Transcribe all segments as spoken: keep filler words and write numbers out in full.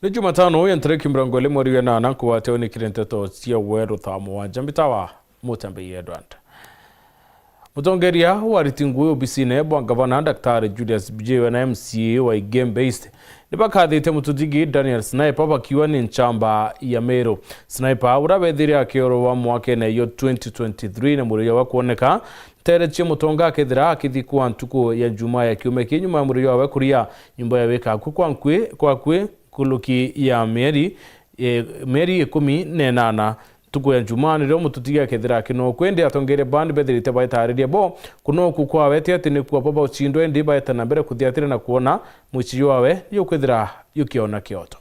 Ni Jumatano ya ntariki mirongo iri mweri wa inana, nkugwatia unikire nteto cia weru thaa mugwanja, mbitawa Mutembei Edward. Mutongeria wa ariti ngui obisine bwa ngavana, Daktari Julius Bijiwe na M C A wa Igembe East, nibakathite mututigi Daniel Sniper bakiuga ni nchamba ya Meru. Sniper, uria wethire akiorwa mwakene yo twenty twenty-three na mwiri jwawe kwoneka ntere cia mutonga akethira akithikwa ntuku ya Jumaa ya kiumia kii nyuma ya mwiri jwawe kuria nyumba ya wika akui kwa nkui, kwa akui nkuruki ya mieri, eh, mieri ikumi na inana. Ntuku ya Jumaa nirio mututigi akethira akinokua, indi atongeria baa nibethirite baitariria bo kunoku kwawe ti ati nikua bo baucindwa, indi baeta na mbere kuthiatira na kwona mwici jwawe jukwithira jukiona kioto.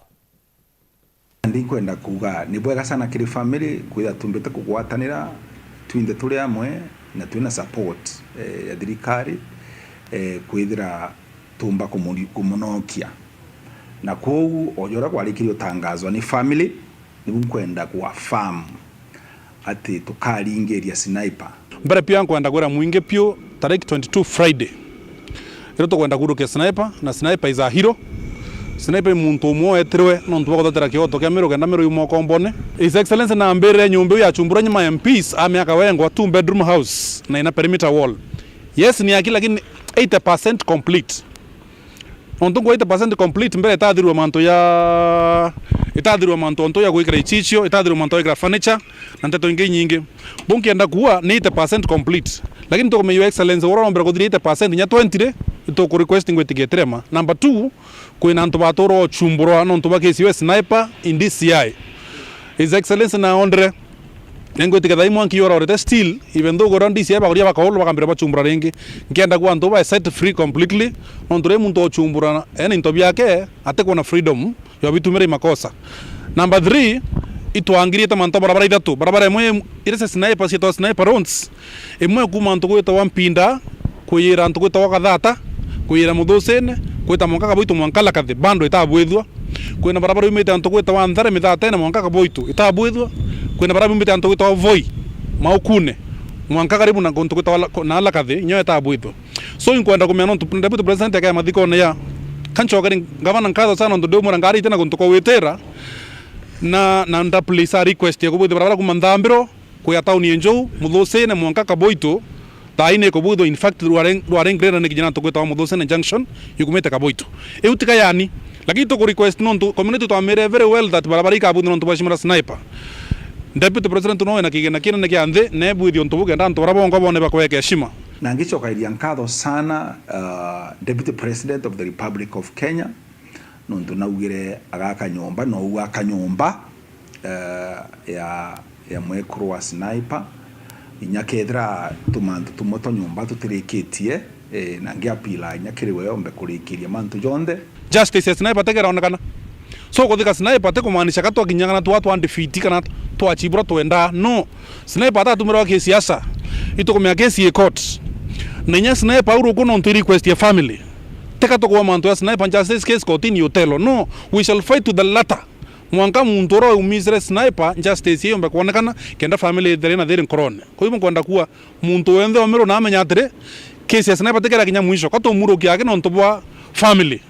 Ndi nkwenda kuuga ni bwega sana kiri family kwithira tumbite kugwatanira twinthe turi amwe na twina support, eh, ya thirikari, eh, kwithira tumba kumuri-, kumunokia. Na kwou, o ja uria gwarikirie utangazwa ni family, nibu nkwenda ku affirm ati tukaringiria Sniper. Mbere pia nkwenda kwira mwingi piu, tariki twenty-two Friday, irio tukwenda kurukia Sniper, na Sniper is a hero. Sniper i muntu umwe wetirwe nontu bwa kuthatira kioto kia Meru kenda Meru yuma ukombone. His Excellency naambirire nyumba iu yachumbura nyuma ya M Ps a miaka wengwa, two bedroom house na ina perimeter wall. Yes, ni aki, lakini eighty percent complete. Nontu ngwa eighty percent complete, mbere itathirwe mantu ya, itathirwe mantu ontu ya gwikira ichichio, itathirwe mantu ya gwikira furniture, na nteto ingi inyingi. Bo nkienda kuuga ni eighty percent complete. Lakini tukumenya, Your Excellency, uria urombere kuthiria eighty percent inya twenty ri, ituku request ngwitikia itirema. Number two, kwina antu batura uchumburwa nontu bwa kesi ya Sniper in D C I. His Excellency naondere, ningwitikia thaa imwe nkiororete still, even though gora D C I bakuria bakaulu bakambira bachumbura ringi. Nkienda kuuga antu bae set free completely, nontu ri muntu ochumbura ena into biake, atikwona freedom ya bitumira imakosa. Number three, itwangirite mantu barabara ithatu. Barabara imwe iria cia Sniper cietagwa Sniper Roads, imwe kuma antu gwitagwa Mpinda, kuyira antu gwitagwa Gathata, kuyira Muthusine, gwita mwanka Kaboito mwanka Lakathi, bando itabwithua. Kwina barabara yumite antu gwitagwa Nthare Mithatene mwanka Kaboito, itabwithua. Kwina barabara yumite antu gwitagwa Voi, Maukune, mwanka karibu na kuntu gwitagwa La-, na Lakathi, nyo itabwithua. So, inkwenda kumenya nontu Deputy President akea mathikone ya, kanchokeri ngavana nkatho sana nontu ndiumwira ngari ite na guntu kwa gwitira, na, na nda please a request ya kubwithia barabara kuma Nthambiro, kuya tauni ya Njou, Muthusine, mwanka Kaboito, thaa ine ikubwithwa, in fact, rware, rware Greater ni kinya antu gwitagwa Muthusine Junction, yukumite Kaboito. Iu tika yani, lakini tuku request nontu community twamire very well that barabara ikabwithwa nontu bwa Shimura Sniper. Deputy President nowe na kigena kinene kia nthi, nebwithie untu buu kenda antu bara bongwa bone bakweka heshima. Na ngichokairia nkatho sana, uh, Deputy President of the Republic of Kenya, nontu naugire agaka nyomba, nou aka nyomba, eh, ya, ya mwekuru wa Sniper. Inya kethira tumantu tumwe twa nyomba tutirikitie, eh, na ngiapila inya kiri we ombe kurikiria mantu jonthe. Justice ya Sniper tekeronekana. So, kuthika Sniper tikumaanisha ka twakinya kana twa, twa defeat kana twachibura twenda. No. Sniper atatumirwa kisiasa. Itukumia kesi i court. Na inya Sniper au ruku nontu i request ya family. Teka tukuwa mantu ya Sniper justice case kotini Otello. No, we shall fight to the latter. Mwanka muntu uria waumicire Sniper justice iyombe kwonekana, kenda family ithire na thiri nkorone. Kwa hivyo nkwenda kuwa muntu wenthe omirwo na amenya atiri, case ya Sniper tikera kinya mwisho. Ka tumurukia aki nontu bwa family.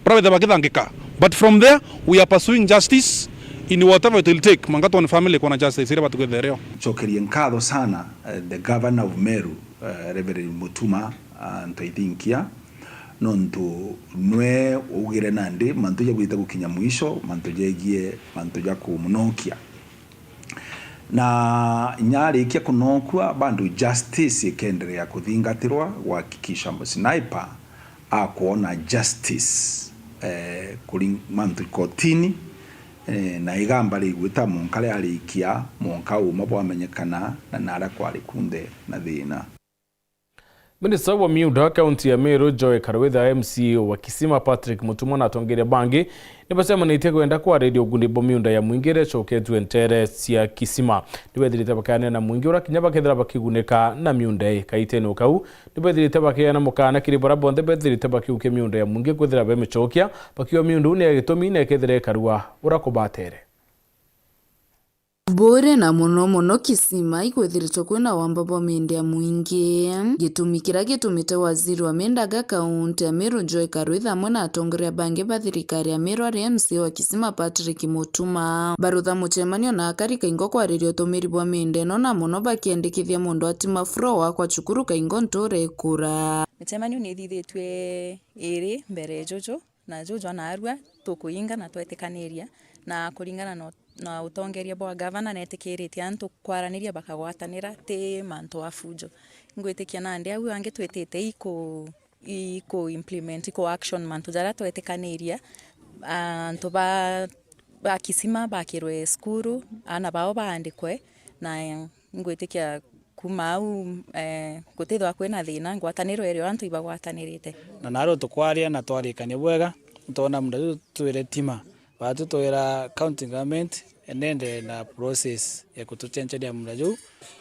Bara bethe bakithangika. But from there, we are pursuing justice in whatever it will take. Mwanka twone family kwona justice iria batukwithire yo. Chokerie nkatho sana, eh, the governor of Meru, eh, Reverend Mutuma, ah, Ntoithinkia, nontu nwe ugire nandi mantu jabwite gukinya mwisho, mantu jegie mantu ja kumunokia. Na nyarikia kunokua, bado justice ikenderea kuthingatirwa, kuhakikisha Sniper akwona justice, eh, kuring-, mantu kotini, eh, na igamba rigwita monka riarikia, monka uma bwamenyekana, na naria kwari kunthe na thina. Minista wa miunda kaunti ya Meru, Joy Karwitha, M C A wa Kisima, Patrick Mutuma, na atongeria bangi nibacemanitie kwenda kwariria uguni bwa miunda ya mwingi iria icoketue ntere cia Kisima. Nibethirite bakianira na mwingi uria kinya bakethira bakigunika na miunda ii. Kaitene o kau, nibethirite bakiana mukana kiri baria bonthe bethirite bakiukia miunda ya mwingi kwithira bemicokia, bakiuga miunda iu ni ya gitumi na ikethira ikarua uria kubatere. Buuri na mono mono Kisima ikwithiritwe kwina wamba bwa miindi ya mwingi. Gitumi kiria gitumite waziri wa miindi aga kaunti ya Meru Joy Karwitha amwe na atongoria bangi ba thirikari ya Meru ari M C A wa Kisima Patrick Mutuma barutha mucemanio na akari kaingo kwariria utumiri bwa miindi ino na mono bakiendikithia muntu atima floor wakwa cukuru kaingo ntuura ikura. Micemanio ni ithithitue iri mbere juju. Na juju jwa naarua tukuinga na twetikaniria, na kuringana na, na utongeria bwa gavana netikiritie antu kwaraniria bakagwatanira, ti mantu a fujo. Ngwitikia nandi au angi twitite iku, iku implement, iku action mantu jaria twetikaniria, antu ba, ba Kisima bakirwe cukuru, aana bao baandikwe, na ngwitikia kuma au, eh, gutithwa kwina thina, ngwataniro irio antu ibagwatanirite. Na nario tukwaria na twarikania bwega, ntwona muunda juju twire tima. Batu twira county government enende na process ya kutuchencheria muunda juu,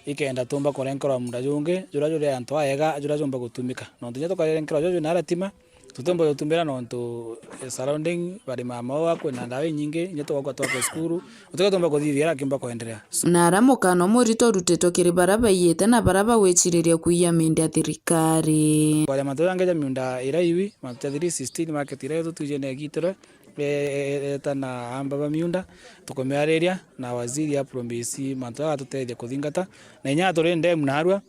ikenda tumba kurenkerwa muunda jungi, juria juri antu aega, juria jumba gutumika. Nontu inya tukarenkerwa juju na ara tima, tutiumba gutumira nontu, eh, surrounding bari mama wa kwina ndawa inyingi, inya tugakwa twakwa cukuru, utika tumba kuthithia ara kiumba kuendelea. Na ara mukano murito urutitwe kiri bara baiyite na bara bagwiciriria kuiya miindi ya thirikari. Kwaria mantu jangi ja miunda ira iwi, mantu ja three sixteen market ira tutwije na igitire, e, e, eta na amba ba miunda, tukumiariria na waziri a promise mantu jagatutethia kuthingata, na inya turi ndemu narua,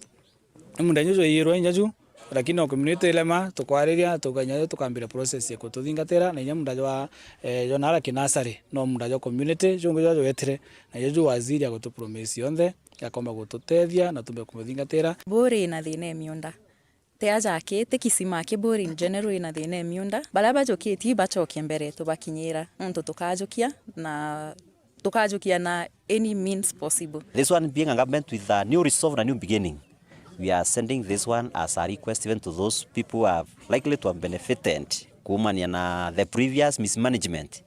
Ni muunda juju iyirwe inya ju, lakini o community ilema, tukwariria, tukanya, tukambira process ya kututhingatira, na inya muunda jwa, eh, jwa nara kinasari, no muunda jwa community, jungi jwa jwetire, na inya ju waziri agutupromise yonthe, akomba gututethia, na tumbe kumuthingatira. Buuri na thina e miunda. Ti aja aki, ti Kisima aki, Buuri in general ina thina e miunda. Baria bajukitie ibacoke mbere tubakinyira, nontu tukajukia na tukajukia na any means possible. This one being a government with a new resolve and a new beginning, we are sending this one as a request even to those people who are likely to have benefited kuumania na the previous mismanagement.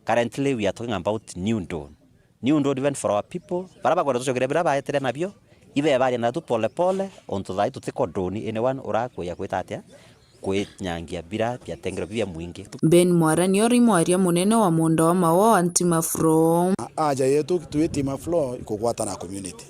Currently, we are talking about new dawn. New dawn even for our people. Bara bakwenda tucokeria bira baetire nabio, ibe baria natu pole pole, ontu thai tutiko dawn anyone urakuya kwita atia. Kwinyangia bira biatengero bibia mwingi. Ben Mwarani ori mwaria munene wa munda wa maua wa Ntima Floor. A-, aja yetu twi Ntima Floor ikugwatana na community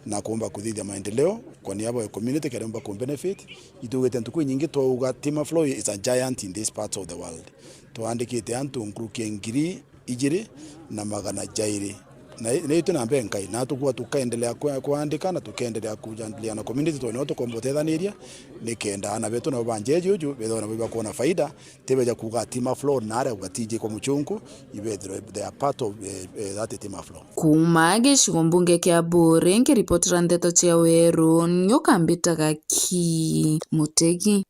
na kuumba kuthithia maendeleo kwa niaba ya community keria umba ku benefit. Itugite ntuku inyingi twauga Ntima Floor is a giant in this part of the world. Twandikite antu nkuruki ya ngiri ijiri na magana jairi. Na, na itu na mbere nkai, na tukua tukaendelea kwa-, kwandika na tukaendelea kujandilia na community, tondu nio tukomba utethaniria, nikenda ana betu nabo ba njeji uju, bethwa nabo ibakuona faida, tibeja kuuga Ntima Floor na aria uga tiji kwa muchunku, ibethirwe they are part of, eh, eh, that Ntima Floor. Kuuma gicigo mbunge kia Buuri, nkiripotera ndeto cia Weru, nyuka mbitaga ki Mutegi.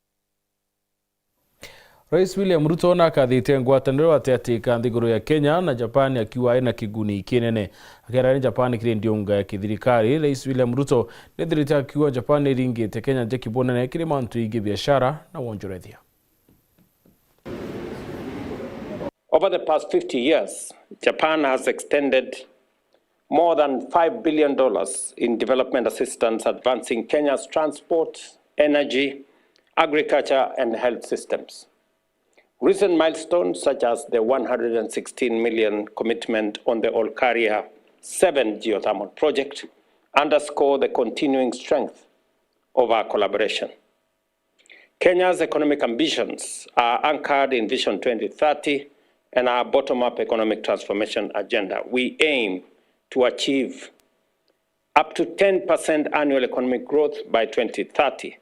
Rais William Ruto nakathite ngwataniro gatagatĩ ka nthiguru ya Kenya na Japan akiuga ena kiguni kinene. Akiaria ni Japan kiri ndiunga ya kithirikari, Rais William Ruto nethirite akiuga Japan niringite Kenya njeki bunene kiri mantu ingi biashara na wonjorethia. Over the past fifty years, Japan has extended more than five billion dollars in development assistance, advancing Kenya's transport, energy, agriculture, and health systems. Recent milestones, such as the one hundred and sixteen million commitment on the Olkaria seven geothermal project, underscore the continuing strength of our collaboration. Kenya's economic ambitions are anchored in Vision twenty thirty and our bottom-up economic transformation agenda. We aim to achieve up to ten percent annual economic growth by twenty thirty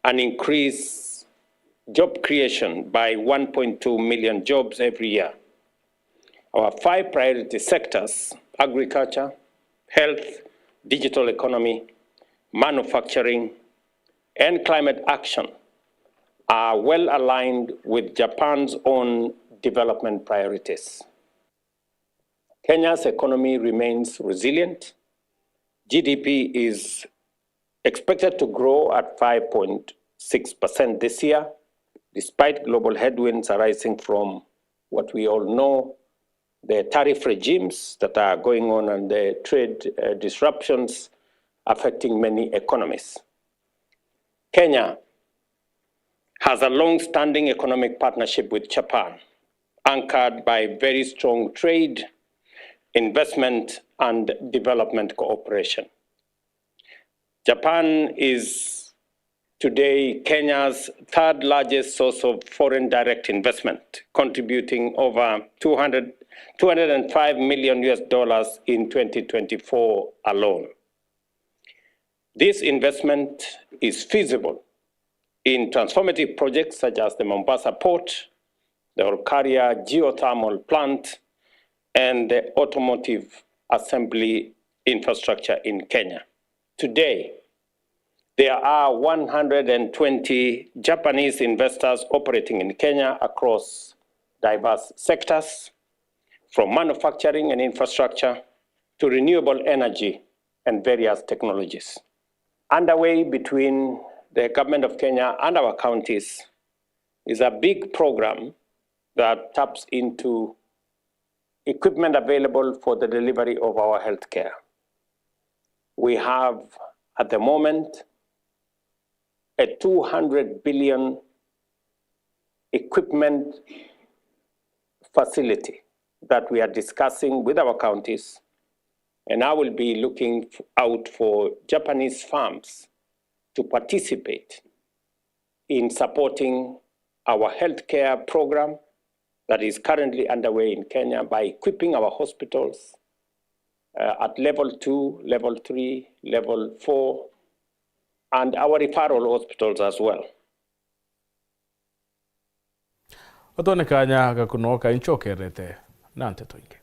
and increase job creation by one point two million jobs every year. Our five priority sectors, agriculture, health, digital economy, manufacturing, and climate action, are well aligned with Japan's own development priorities. Kenya's economy remains resilient. G D P is expected to grow at five point six percent this year, despite global headwinds arising from what we all know, the tariff regimes that are going on and the trade, uh, disruptions affecting many economies. Kenya has a long-standing economic partnership with Japan, anchored by very strong trade, investment and development cooperation. Japan is today Kenya's third largest source of foreign direct investment, contributing over two hundred, two hundred and five million U S dollars in twenty twenty-four alone. This investment is feasible in transformative projects such as the Mombasa Port, the Olkaria Geothermal Plant, and the automotive assembly infrastructure in Kenya. Today, there are one hundred and twenty Japanese investors operating in Kenya across diverse sectors, from manufacturing and infrastructure to renewable energy and various technologies. Underway between the Government of Kenya and our counties is a big program that taps into equipment available for the delivery of our healthcare. We have, at the moment, a two hundred billion equipment facility that we are discussing with our counties, and I will be looking f-, out for Japanese firms to participate in supporting our healthcare program that is currently underway in Kenya by equipping our hospitals, uh, at level two, level three, level four, and our referral hospitals as well. Utone kanya gakuno kainchokerete na nteto ingi.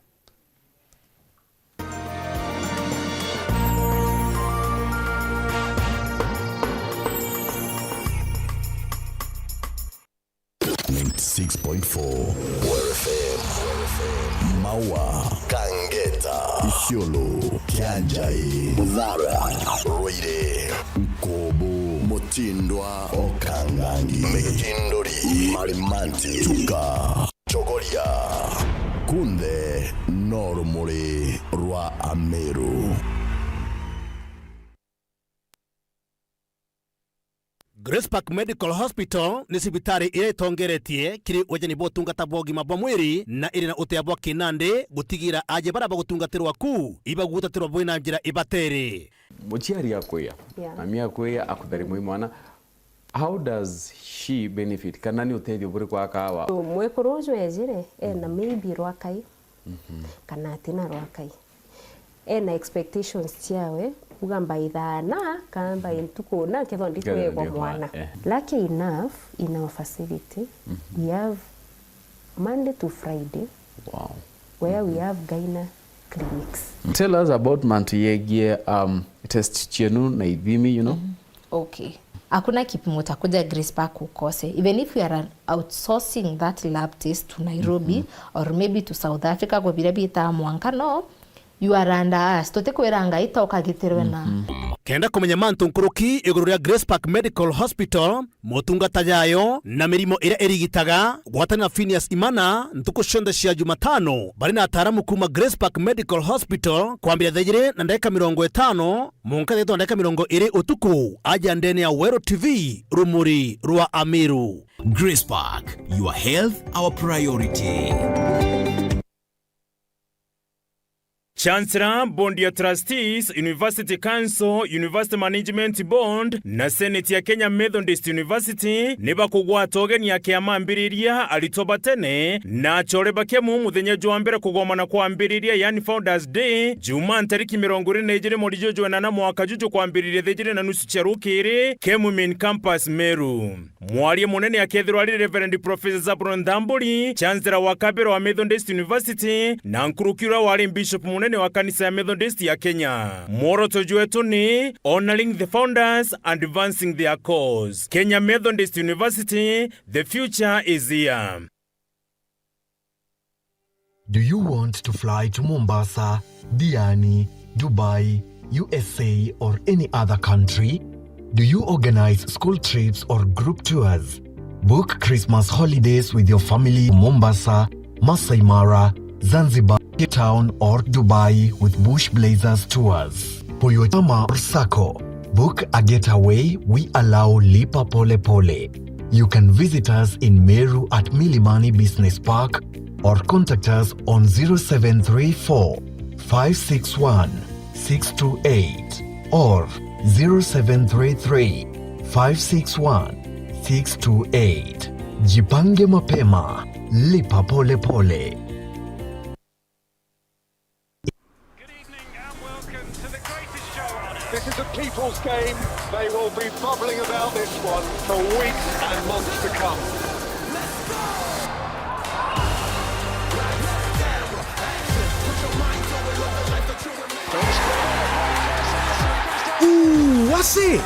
Ninety-six point four Weru F M. Maua, Kangeta, Isiolo, Kianjai, Muthara, Ruiri, Nkobo, Mutindwa, Okangangi, Mitinduri, Marimanti, Chuka, Chogoria. Kunthe no rumuri rwa Ameru. Grace Park Medical Hospital ni cibitari iria itongeretie kiri ujeni bwa utungata bwa ugima bwa mwiri na iri na utea bwa kinandi gutigira aja baria bagutungatirwa ku ibagutatirwa bwina njira ibateri. Muciari akwiya, yeah, mami akwiya, akutharima mwana, how does she benefit? Kana ni utethio buriku akawa? So, mwekuru uju ejire ena, mm, maybe rwakai, mhm, kana atina rwakai. Ena expectations ciawe, kuga by thaa na, kana by ntuku na, nkethwa ndikwegwa mwana. Eh. Lucky enough, in our facility, mhm, we have Monday to Friday, wow, where we, mhm, have gyna clinics. Tell us about mantu yegie, um, test cienu na ithimi, you know? Mhm. Okay. Hakuna kipimo cha kuja Grace Park ukose. Even if we are outsourcing that lab test to Nairobi, mhm, or maybe to South Africa, kwa biria bitaa mwanka, no, you are under us. Tutikwira Ngai ta ukagitirwe na. Mhm. Kenda kumenya mantu nkuruki iguru ria Grace Park Medical Hospital, motungata jayo na mirimo iria irigitaga, gwatana na Phineas Imana ntuku cionthe cia Jumatano, bari na ataaramu kuuma Grace Park Medical Hospital, kwambia thaa ijiri na ndagika mirongo itano, munka thaa ithatu na ndagika mirongo iri utuku, aja ndene ya Weru T V, rumuri rwa Ameru. Grace Park, your health, our priority. Chancellor, Board ya Trustees, University Council, University Management Board na Senate ya Kenya Methodist University ni bakugwata ugeni ya kiama mbiriria aritwa ba tene na achore ba Kemu muthenya jwa mbere kugomana kwa mbiriria, yani Founders Day, Jumaa ntariki mirongo iri na ijiri mweri juju jwa inana mwaka juju kwambiriria thaa ijiri na nusu cia rukiri, Kemu Main Campus, Meru. Mwaria munene akethirwa ari Reverend Professor Zabron Thamburi, Chancellor wa kabere wa Methodist University, na nkuruki uria wari Bishop munene wa kanisa ya Methodist ya Kenya. Mworoto jwetu ni Honoring the Founders, Advancing their Cause. Kenya Methodist University, the future is here. Do you want to fly to Mombasa, Diani, Dubai, U S A, or any other country? Do you organize school trips or group tours? Book Christmas holidays with your family in Mombasa, Masai Mara, Zanzibar, Cape Town, or Dubai with Bush Blazers Tours. For your chama or sacco, book a getaway, we allow Lipa Pole Pole. You can visit us in Meru at Milimani Business Park or contact us on zero seven three four, five six one, six two eight or zero seven three three, five six one, six two eight. Jipange mapema, lipa pole pole. Good evening and welcome to the greatest show on earth. This is a people's game. They will be bubbling about this one for weeks and months to come. Ooh, wase!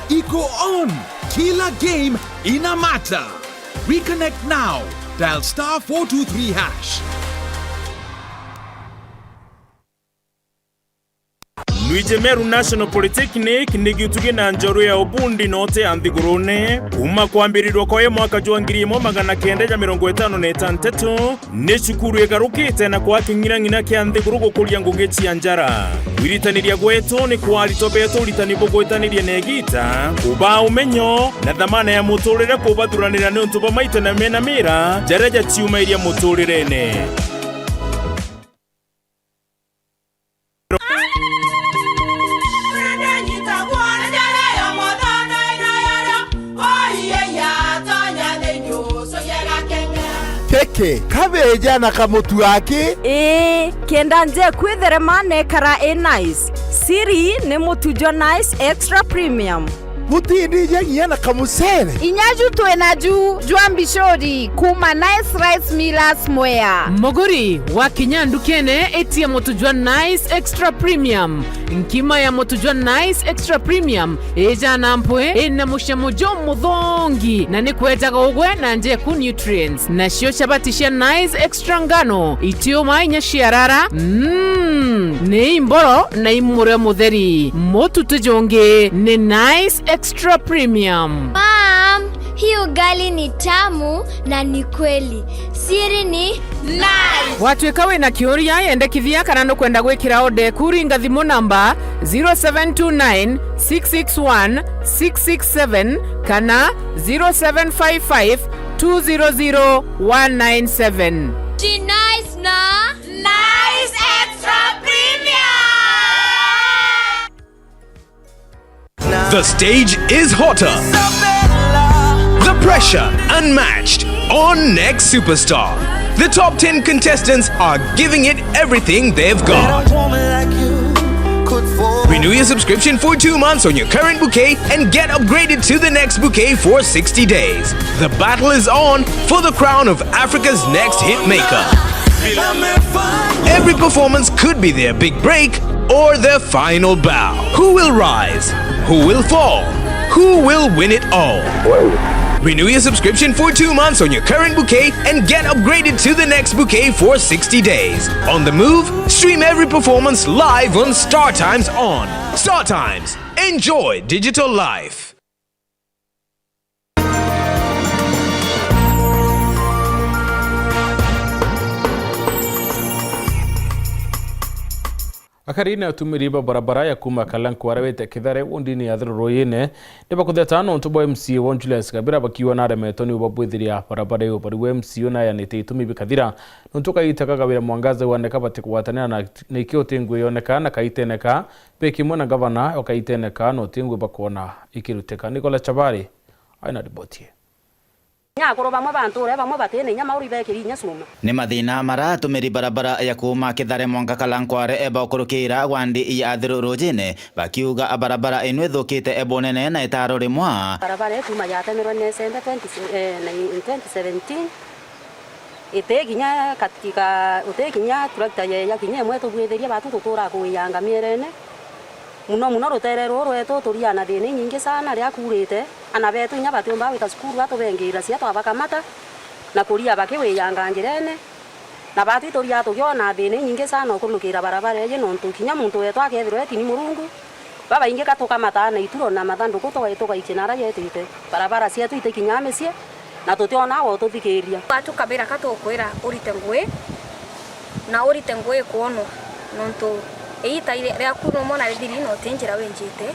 Iko on! Kila game ina matter! Reconnect now! Dial star four two three hash. Luigi Meru National Polytechnic ni gitugi na njoru ya ubundi note ya nthigurune. Kuma kwambirirwa kwayo mwaka jwa ngiri imwe magana kenda ja mirongo itano na itantatu, ni cukuru igarukite na kwaa king'inang'ina kia nthiguru gukuria ngugi cia njara. Kwiritaniria gwetu ni kwa aritwa betu uritani bugwitaniria na igiita, kubaa umenyo na thamana ya muturire kubathuranira niuntu bwa maita na mena mira jaria jaciumairia muturirene. Keke, kabeja na kamutu aki? Ii, kenda nje kwitherema nekara i nice. Siri ni mutu jwa Nice Extra Premium. Butindija nginya na kamucere? Inya ju twi na ju jwa mbicuri kuma Nice Rice Millers Mwea. Muguri, wakinya ndukene, itia mutu jwa Nice Extra Premium. Nkima ya mutu jwa Nice Extra Premium ijaa na mpwi, ina mucamo jumuthongi, na ni kwejaga ugwe na njeku nutrients. Nacio chabati cia Nice Extra ngano, itiuma inya ciarara, mm, ni imboro na imurio mutheri. Mutu ti jungi, ni Nice Extra Premium. Mom, hii ugali ni tamu na ni kweli. Siri ni Nice. Watuika wina kiuria, yendekithia kana nukwenda gwikira order eku, ringa thimu namba zero seven two nine, six six one, six six seven kana zero seven five five, two zero zero, one nine seven. Ti Nice na Nice Extra Premium. The stage is hotter. The pressure unmatched on Next Superstar. The top ten contestants are giving it everything they've got. Renew your subscription for two months on your current bouquet and get upgraded to the next bouquet for sixty days. The battle is on for the crown of Africa's next hit maker. Every performance could be their big break or their final bow. Who will rise? Who will fall? Who will win it all? Renew your subscription for two months on your current bouquet and get upgraded to the next bouquet for sixty days. On the move, stream every performance live on Star Times On. Star Times. Enjoy digital life. Akari na atumiri ba barabara ya kuma Kalankware wite Kithare wondini ya Thiruruyine ni bakutheta nontu bwa M C A wa Julius Kabira bakiuga naremetwe ni ubabwithiria barabara iyo. Bari we M C A nayanite itumi bikathira nontu kaita kagawira mwangaza waneka batikugwatanira na, na ikio tingwi yoneka na kaiteneka be kimwe na gavana okaiteneka no tingwi bakona ikiruteka. Nicola Chabari aina riboti. Inya akuru bamwe ba ntuura, bamwe batina inya mauri bekiri inya cuma. Ni mathina mara atumiri barabara ya kuuma Kithare mwanka Kalankware bakurukira wandi ya Athiru Rujine, bakiuga barabara ino ithukite bunene na itaro rimwa. Barabara ii kuuma yatemirwe ni Sembe twenty, eh, na in twenty seventeen, iti kinya katika, uti kinya tractor yeya kinya imwe tubwithirie batu tutura kuiyanga mierene. Muno muno rutere ruru rwetu turia na thina inyingi sana riria kuurite. Ana betu inya batiumba gwita cukuru, atubengira cia twabakamata na kuria bakiwiyanga njirene. Na batu ituria tugiona thina inyingi sana ukunukira barabara iji, nontu kinya muntu wetu akethirwa etini Murungu, babaingi ka tukamataa na ituro na mathanduku tugai-, tugaikia nara yetite. Barabara cietu itikinyaa micii, na tutiona wa ututhikiria. Batu Kabira ka tukwira urite ngui, na urite ngui ikwonwa, nontu iita iri-, riaku numwona rithiri na uti njira winjite,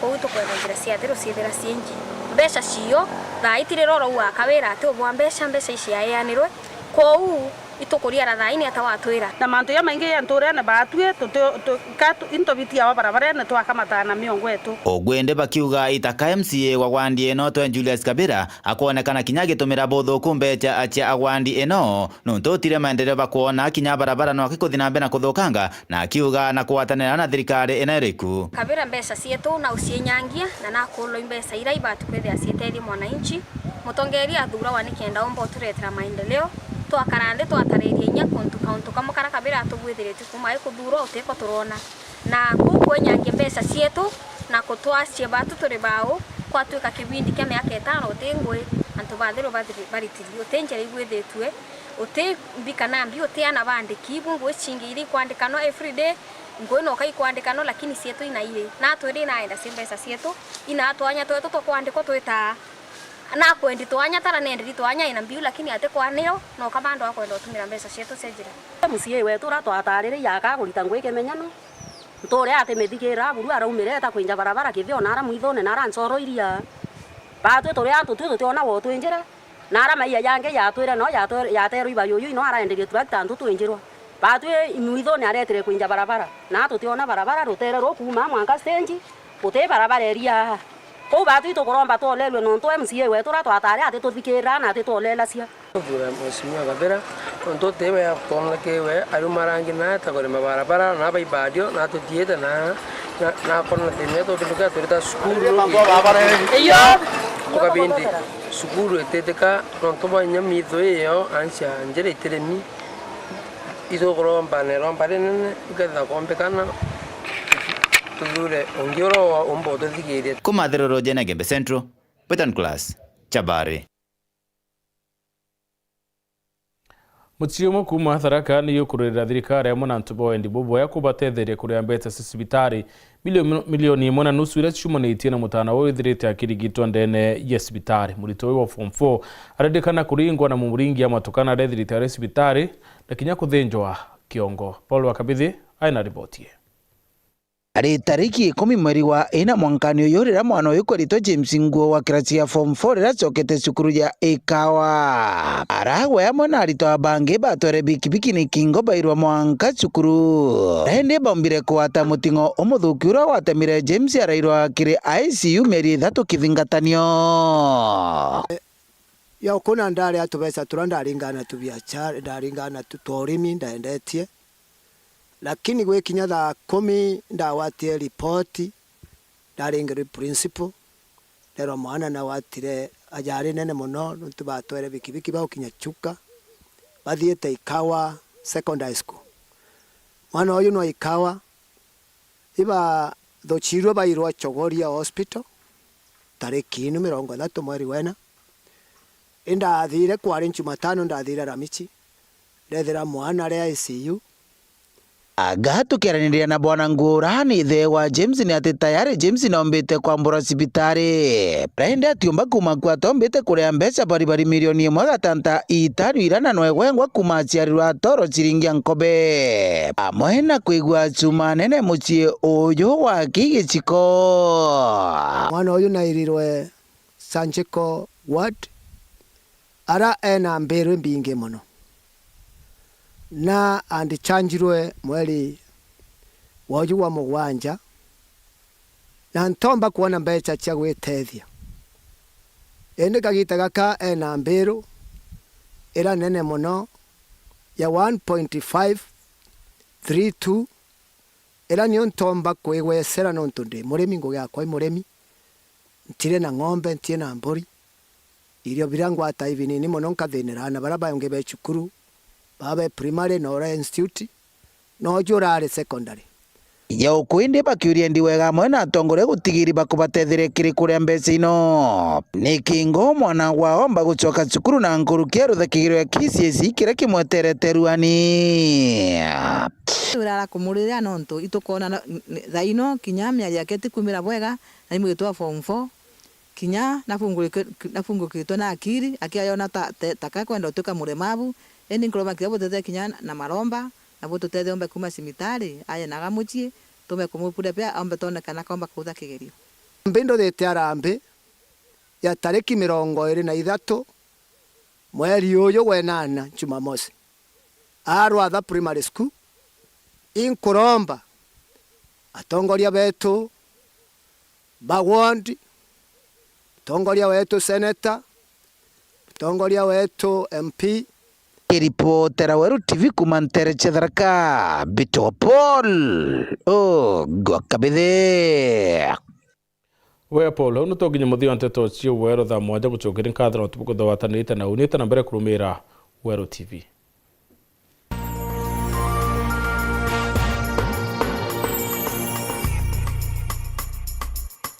kwou tukwenda njira cia Athiru ciithira ciinji. Mbeca cio, thaa iti riria urauga Kabira ati ubwa mbeca, mbeca iciaeanirwe, kwou Itukuriara thaini ata watwira? Na mantu jamaingi ja ntuurene baatui, tuti-, tu-, ka tu-, intubitia o barabarene twakamataa na miongo yetu. Ugwindi bakiuga itaka M C A wa wandi ino twe Julius Kabira akwonekana kinya agitumira buthuku mbecha cia wandi ino, nontu utire maendeleo bakwona, kinya barabara no akikuthi na mbere na kuthukanga, na akiuga na kugwatanira na thirikari ina iriku. Kabira mbeca cietu na ucienyangia, na nakulwa i mbeca ira ibati kwithia cietethia mwananchi. Mutongeria athurawa nikenda umba uturetera maendeleo. Twakara nthi twataririe inya kuntu kauntu kamwe kara Kabira atugwithiritie kuma ikuthurwa utiko turona. Na kuu kwenyangia mbeca cietu na kutwacia batu turi bau, kwatuika kibindi kia miaka itano uti ngui antu bathiru bathiri-, baritiri, uti njira igwithitue, uti mbi kana mbi, uti ana bandiki, ibu ngui cingi iri ikwandikanwa everyday, ngui noka ikwandikanwa, lakini cietu inairi. Natwiri inaenda cia mbeca cietu, ina twanya twetu twa kwandikwa twitaa. Nakwendi twanya tara nenderi twanya ina mbiu, lakini ati kwanio, noka bandu akwenda utumira mbeca cietu cia njira. M C A wetu uria twatariririe aka kurita ngui kimenyano, ntuure atimithikira buru araumire eta kwinja barabara kithio nara mwithone nara ncoro iria. Batwi turi antu twi tutiona wo twinjire, na ara maiya jangi yatwire no yatwe-, yaterwe ibayuyu ino araenderie turakita antu twinjirwa. Batwi mwithone aretire kwinja barabara, na tutiona barabara rutere rukuuma mwanka stage, guti barabara iria. Kou batwi tukuromba twolerue nontu M C A wetu uria twatari atituthikira na atitwolelacia. Tuthura Mheshimiwa Kabira, nontu tiwe atwonekewe, ariuma rangi na eta kurima barabara, na baibadio, na tutiite na, na, na kona thina yetu, kindu kia turita cukuru. Iyo. Tukabindi cukuru ititika, nontu bwa inya mitho iyo, ansia njira itirimi. Itukuromba na iromba rinene, ikethira kwombekana, tuthure ungi uria umba ututhikiria. Kuma Thiruru Jene Gembe Central, Betan Class, Chabari. Mucii umwe kuuma Tharaka ni ukururira thirikari amwe na antu ba wendi bubwega kubatetheria kuria mbeca cia cibitari milio-, milioni imwe na nusu iria ciumanitie na mutana uyu withirite akirigitwa ndene ya cibitari. Murito uyu wa form four arendekana kuringwa na mumuringi ya matukana aria ethirite ari cibitari na kinya kuthinjwa kiongo. Paul Wakabithi aina riboti ii. Ari tariki ikumi mweri wa ina mwankani uyu, riria mwana uyu kweritwe James Nguo wa kirasi ya form four riria acokete cukuru ya Ikawa, aragwe amwe na aritwa bangi batwere bikibiki ni kingo bairwa mwanka cukuru. Indi baumbire kugwata muting'o umuthuki uria watemire James arairwa kiri I C U mieri ithatu kithingatanio. Ya ukuna ndari a tubeca turia ndaringana tu biachara, ndaringana tu twa urimi, ndaendetie. Lakini gwikinya thaa kumi ndagwatire ripoti, ndaringirwe principal, nderwa mwana nagwatire ajali nene mono, nontu batwere bikibiki bagukinya Chuka, bathiite Ikawa Secondary School. Mwana uyu no Ikawa, ibathucirwe bairwa Chogoria Hospital, tariki inu mirongo ithatu mweri wena. Indathire kwari Jumatano, ndathire Alhamisi, ndethira mwana ari I C U. Anga tukiaraniria na bwana Ngura ni ithe wa James ni ati tayari James noombite kwambura cibitari. Rende atiumba kuma ku atombite kuria mbeca baribari milioni imwe gatanta itano iria na nwegwengwa kuma aciarirwa atoro ciringi ya nkobe. Amwe na kwigua chuma nene mucii uyu wa kigiciko. Mwana uyu nairirwe surgical ward, ara ena mbiru imbingi mono, na andichanjirwe mweri woju wa mugwanja, na ntomba kwona mbeca cia gwitethia. Indi kagita gaka ena mbiru ira nene mono ya one point five three two, ira nio ntomba kwigwecera nontu ndi murimi, ngugi yakwa i murimi, ntiri na ng'ombe, ntiri na mburi. Irio biria ngwata i binini mono, nkathinira aana baria bangi be cukuru, baba be primary na uria institute, na uju urari secondary. Ya uku indi bakiuria ndi wega amwe na atongoria gutigiri bakubatetheria kiri kuria mbeca ino. Ni kingo mwana wao omba gucoka cukuru na nkuruki ya ruthekigiro ya K C S E kiria kimweterete ruani. Turara kumurira nontu itukona na, n-, n-, thaa ino kinya miario yake itikumira bwega, na ni mwigitwa form four. Kinya nabungurike-, nabungukitwe na akiri, akiayona ta, te-, taka kwenda utuika muremavu, indi nkuruma kinya butethia kinya na maromba, na bututethia ombe kuma cibitari, aye naga mucii, tume kumukuria pia ombe twone kana komba kutha kigerio. Mbi nduthite arambi ya tariki mirongo iri na ithatu mweri uyu wa enana, Jumamosi. Arwatha Primary School, inkuromba atongoria betu ba ward, mutongoria wetu senator, mutongoria wetu M P. Kiripotera Weru T V kuma ntere cia Tharaka, Bito Paul Ogwa Kabithe. Wea Paul, au nitukinya muthia wa nteto cia Weru thaa mwanja. Gucokeri nkathira utuku kuthawatanirite na uni tana mbere kurumira Weru T V.